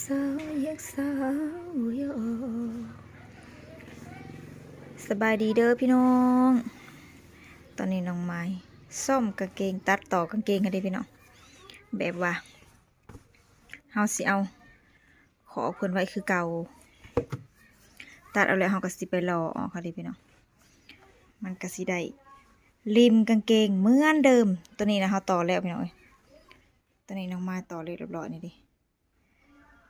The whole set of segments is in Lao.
ສາວຢາກສາວຢາກອອກ. ສະບາຍດີເດີພີ່ນ້ອງ, ຕອນນີ້ນ້ອງມາຍສ້ອມກາງເກງ, ຕັດຕໍ່ກາງເກງຫັ້ນເດ້ພີ່ນ້ອງ. ແບບວ່າເຮົາຊິເອົາ ຂໍເພິ່ນໄວ້ຄືເກົ່າ. ຕັດເອົາແລ້ວເຮົາກໍຊິໄປຫຼໍ່ອອກຫັ້ນເດ້ພີ່ນ້ອງ. ມັນກໍຊິໄດ້ລິ້ມກາງເກງເໝືອນເດີມ. ຕົວນີ້ນະເຮົາຕໍ່ແລ້ວພີ່ນ້ອງເອີຍ. ຕົວນີ້ນ້ອງມາຍຕໍ່ເລັບຮຽບຮ້ອຍນີ້ເດ້.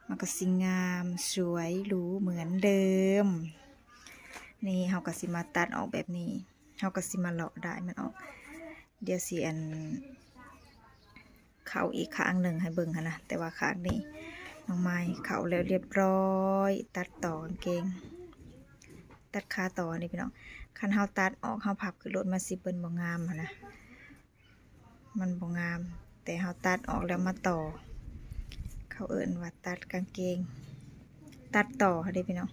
ມັນກໍຊິງາມສວຍຫຼູເໝືອນເດີມ. ນີ້ເຮົາກໍຊິມາຕັດອອກແບບນີ້. ເຮົາກໍຊິມາເລາະດ້າຍມັນອອກ. ດຽວຊິອັນ ເຂົ້າອີກຂ້າງໜຶ່ງໃຫ້ເບິ່ງຫັ້ນນະ, ແຕ່ວ່າຂ້າງນີ້ນ້ອງມາຍເຂົ້າແລ້ວຮຽບຮ້ອຍ, ຕັດຕໍ່ກາງເກງ, ຕັດຂາຕໍ່ນີ້ພີ່ນ້ອງ. ຄັນເຮົາຕັດອອກ ເຮົາພັບຂຶ້ນໂລດ ມັນຊິເບິ່ງບໍ່ງາມຫັ້ນນະ, ມັນບໍ່ງາມ. ແຕ່ເຮົາຕັດອອກແລ້ວມາຕໍ່, ເຂົາເອີ້ນວ່າຕັດກາງເກງ ຕັດຕໍ່ເດ້ພີ່ນ້ອງ.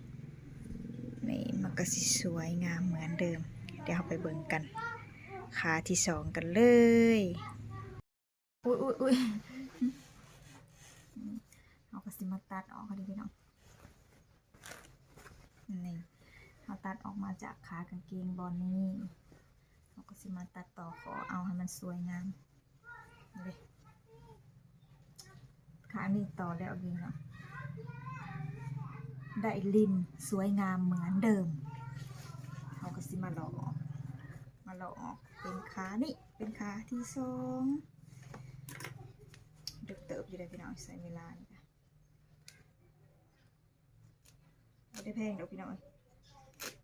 ນີ້ມັນກໍຊິສວຍງາມເໝືອນເດີມ. ດຽວເຮົາໄປເບິ່ງກັນ ຂາທີສອງກັນເລີຍ. ອຸ້ຍ ອຸ້ຍ ອຸ້ຍ ເຮົາກໍຊິມາຕັດອອກເດ້ພີ່ນ້ອງ. ນີ້ ເຮົາຕັດອອກມາຈາກຂາກາງເກງບ່ອນນີ້, ເຮົາກໍຊິມາຕັດຕໍ່ຂໍເອົາໃຫ້ມັນສວຍງາມເດ້. ຂານີ້ຕໍ່ແລ້ວເດ້ເນາະ, ໄດ້ລິ້ມສວຍງາມເໝືອນເດີມ. ເຮົາກໍຊິມາເລາະອອກ, ມາເລາະອອກເປັນຂານີ້ ເປັນຂາທີສອງ. ເດິກເຕີບຢູ່ເດ້ພີ່ນ້ອງ, ໃຊ້ເວລານີ້ກະ ບໍ່ໄດ້ແພງດອກພີ່ນ້ອງເອີຍ,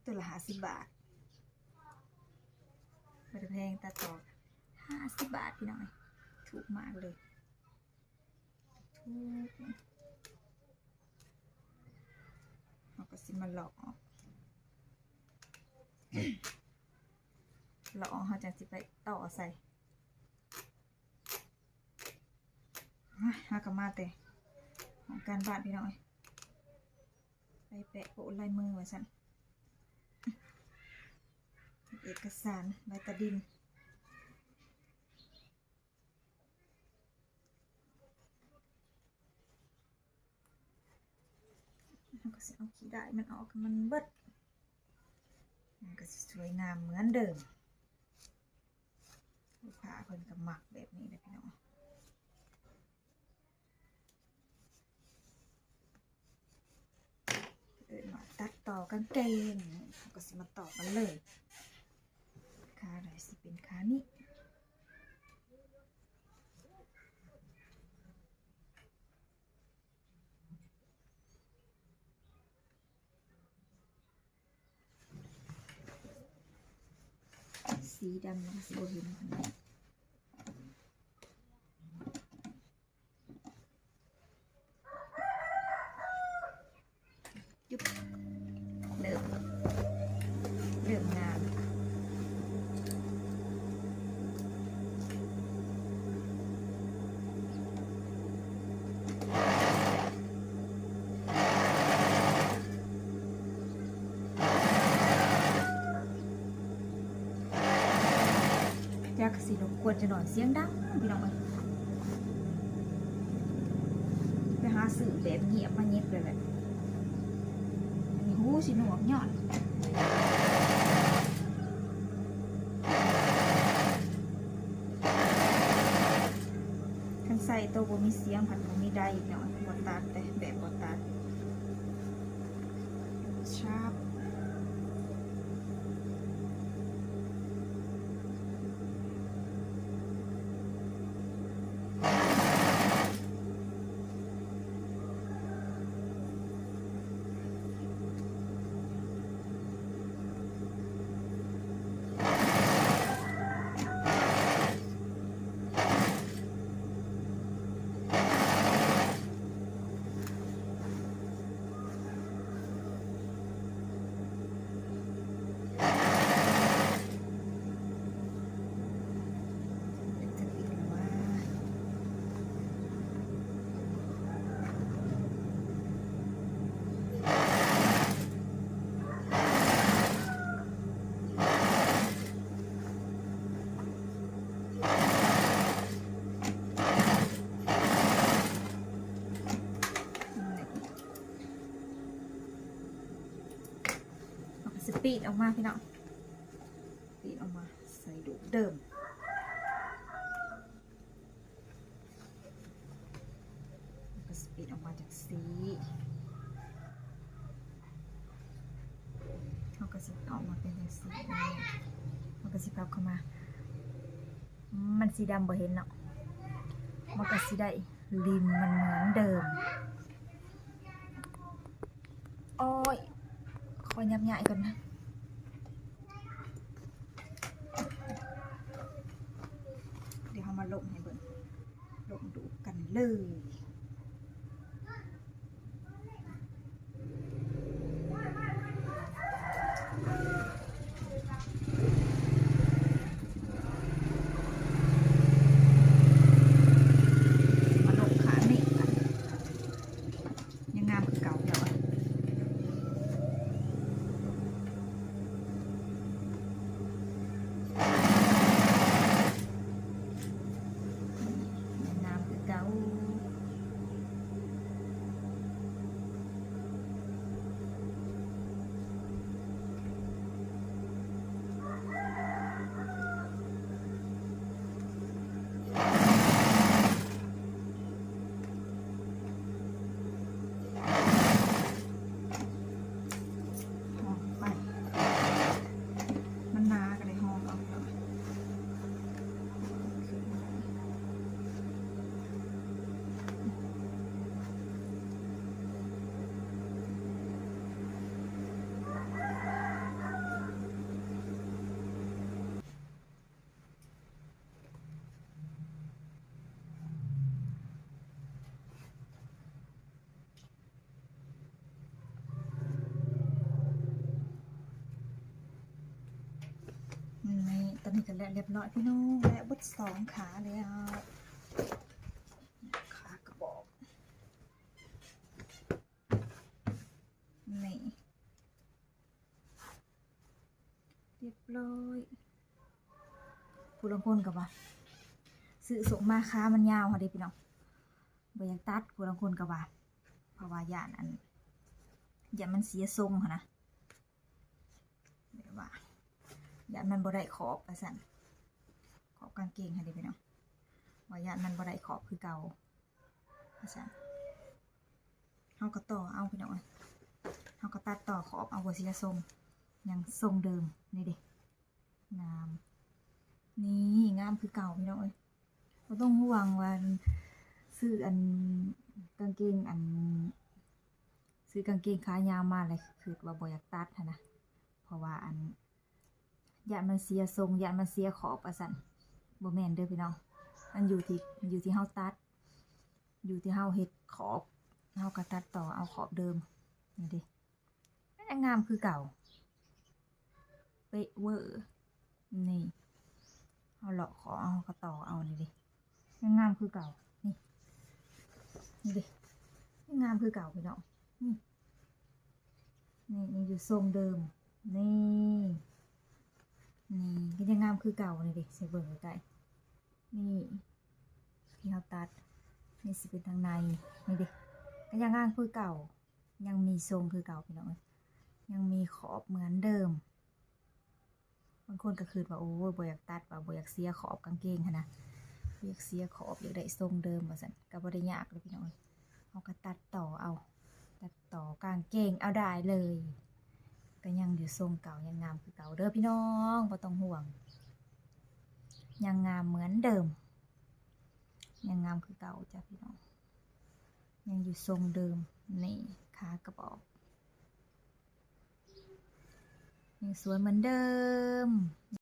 ຕົວລະຫ້າສິບບາດ, ບໍ່ໄດ້ແພງ, ຕັດຕໍ່ຫ້າສິບບາດພີ່ນ້ອງເອີຍ, ຖືກມາກເລີຍ, ຖືກ. ເຮົາກໍຊິມາເລາະອອກ, ເລາະອອກເຮົາຈັ່ງຊິໄປຕໍ່ໃສ່. ມາ ເຮົາກໍມາແຕ່ຫ້ອງການບ້ານພີ່ນ້ອງເອີຍ, ໄປແປະໂປະລາຍມືວ່າຊັ້ນ, ເອກະສານໃບຕາດິນ. ເຮົາກໍຊິເອົາຂີ້ດ້າຍມັນອອກໃຫ້ມັນເບິດ, ມັນກໍຊິສວຍງາມເໝືອນເດີມ. ລູກຄ້າເພິ່ນກໍມັກແບບນີ້ແຫຼະພີ່ນ້ອງ, ເອີ້ນວ່າຕັດຕໍ່ກາງເກງ. ເຮົາກໍຊິມາຕໍ່ກັນເລີຍ, ຂາໃດຊິເປັນຂານີ້. ສີດຳມັນກໍຊິບໍ່ເຫັນປານໃດ. ຈຶ່ບ ເລີ່ມ ເລີ່ມງາມ. ຈັກຊິລົບກວນຈັກໜ້ອຍ, ສຽງດັງພີ່ນ້ອງເອີຍ. ໄປຫາຊື້ແບບງຽບມາຫຍິບເລີຍແຫຼະ, ອັນນີ້ຫູຊິໜວກຍ້ອນ. ຄັນໃສ່ໂຕບໍ່ມີສຽງພັດບໍ່ມີໄດເນາະ, ບໍ່ຕັດເດ້, ແບບບໍ່ຕັດ. ຊາບ. ເ ປີນອອກມາພີ່ນ້ອງ ປີນອອກມາໃສ່ລູກເດີມ ກໍຊິປີນອອກມາຈັ່ງຊີ້ ເຮົາກໍຊິອອກມາເປັນຈັ່ງຊີ້ ເຮົາກໍຊິພັບເຂົ້າມາ ມັນສີດຳບໍ່ເຫັນເນາະ ມັນກໍຊິໄດ້ລິ້ມມັນເໝືອນເດີມ. ໂອ້ຍ ຂໍຫຍັບຍ້າຍກ່ອນນະ ດຽວເຮົາມາລົມໃຫ້ເບິ່ງ ລົມດູກັນເລີຍ. ມາລົມຂານີ້ ຍັງງາມຄືເກົ່າເນາະ ງາມຄືເກົ່າ. ຫອມໄປ ມັນໜາກໍໄດ້ຫອມເອົາ. ນີ້ ຕອນນີ້ກໍແລ້ວຮຽບຮ້ອຍພີ່ນ້ອງ ແລ້ວເບິດສອງຂາແລ້ວ ຂາກະບອກ ນີ້ ຮຽບຮ້ອຍ. ຜູ້ລາງຄົນກໍວ່າ ຊື້ຊົງມາຂາມັນຍາວຫັ້ນເດ້ພີ່ນ້ອງ ບໍ່ຢາກຕັດ ຜູ້ລາງຄົນກໍວ່າ ເພາະວ່າຢ້ານອັນ ຢ້ານມັນເສຍຊົງຫັ້ນນະ ແບບວ່າຢ້ານມັນບໍ່ໄດ້ຂອບວ່າຊັ້ນ ຂອບກາງເກງຫັ້ນເດ້ພີ່ນ້ອງ ວ່າຢ້ານມັນບໍ່ໄດ້ຂອບຄືເກົ່າວ່າຊັ້ນ. ເຮົາກໍຕໍ່ເອົາພີ່ນ້ອງເອີຍ ເຮົາກໍຕັດຕໍ່ຂອບເອົາ ບໍ່ເສຍຊົງ ຍັງຊົງເດີມ ນີ້ເດ້ ງາມ ນີ້ງາມຄືເກົ່າພີ່ນ້ອງເອີຍ ບໍ່ຕ້ອງຫ່ວງວ່າຊື້ອັນ ກາງເກງອັນ ຊື້ກາງເກງຂາຍາວມາແລ້ວຄິດວ່າບໍ່ຢາກຕັດຫັ້ນນະ ເພາະວ່າອັນ ຢ້ານມັນເສຍຊົງ ຢ້ານມັນເສຍຂອບວ່າຊັ້ນ ບໍ່ແມ່ນເດີພີ່ນ້ອງ ມັນຢູ່ທີ່ ຢູ່ທີ່ເຮົາຕັດ ຢູ່ທີ່ເຮົາເຮັດຂອບ ເຮົາກໍຕັດຕໍ່ເອົາຂອບເດີມ ນີ້ເດ້ ກໍຍັງງາມຄືເກົ່າ ເປະເວີ ນີ້ ເຮົາເລາະຂໍເອົາ ເຮົາກໍຕໍ່ເອົາ ນີ້ເດ້ ຍັງງາມຄືເກົ່າ ນີ້ ນີ້ເດ້ ຍັງງາມຄືເກົ່າພີ່ນ້ອງ ນີ້ ນີ້ ຍັງຢູ່ຊົງເດີມ ນີ້ ນີ້ກໍຍັງງາມຄືເກົ່າ ນີ້ເດ້ ໃຫ້ເບິ່ງໃກ້ໆ ນີ້ ທີ່ເຮົາຕັດ ນີ້ຊິເປັນທາງໃນ ນີ້ເດ້ ກໍຍັງງາມຄືເກົ່າ ຍັງມີຊົງຄືເກົ່າພີ່ນ້ອງເອີຍ ຍັງມີຂອບເໝືອນເດີມ. ບາງຄົນກໍຄິດວ່າ ໂອ້ຍ ບໍ່ຢາກຕັດ ວ່າບໍ່ຢາກເສຍຂອບກາງເກງຫັ້ນນະ ບໍ່ຢາກເສຍຂອບ ຢາກໄດ້ຊົງເດີມວ່າຊັ້ນ ກໍບໍ່ໄດ້ຍາກເລີຍພີ່ນ້ອງເອີຍ ເຮົາກໍຕັດຕໍ່ເອົາ ຕັດຕໍ່ກາງເກງເອົາໄດ້ເລີຍ ກໍຍັງຢູ່ຊົງເກົ່າ ຍັງງາມຄືເກົ່າເດີພີ່ນ້ອງ ບໍ່ຕ້ອງຫ່ວງ ຍັງງາມເໝືອນເດີມ ຍັງງາມຄືເກົ່າຈ້ະພີ່ນ້ອງ ຍັງຢູ່ຊົງເດີມ ນີ້ ຂາກະບອກ ຍັງສວຍເໝືອນເດີມ.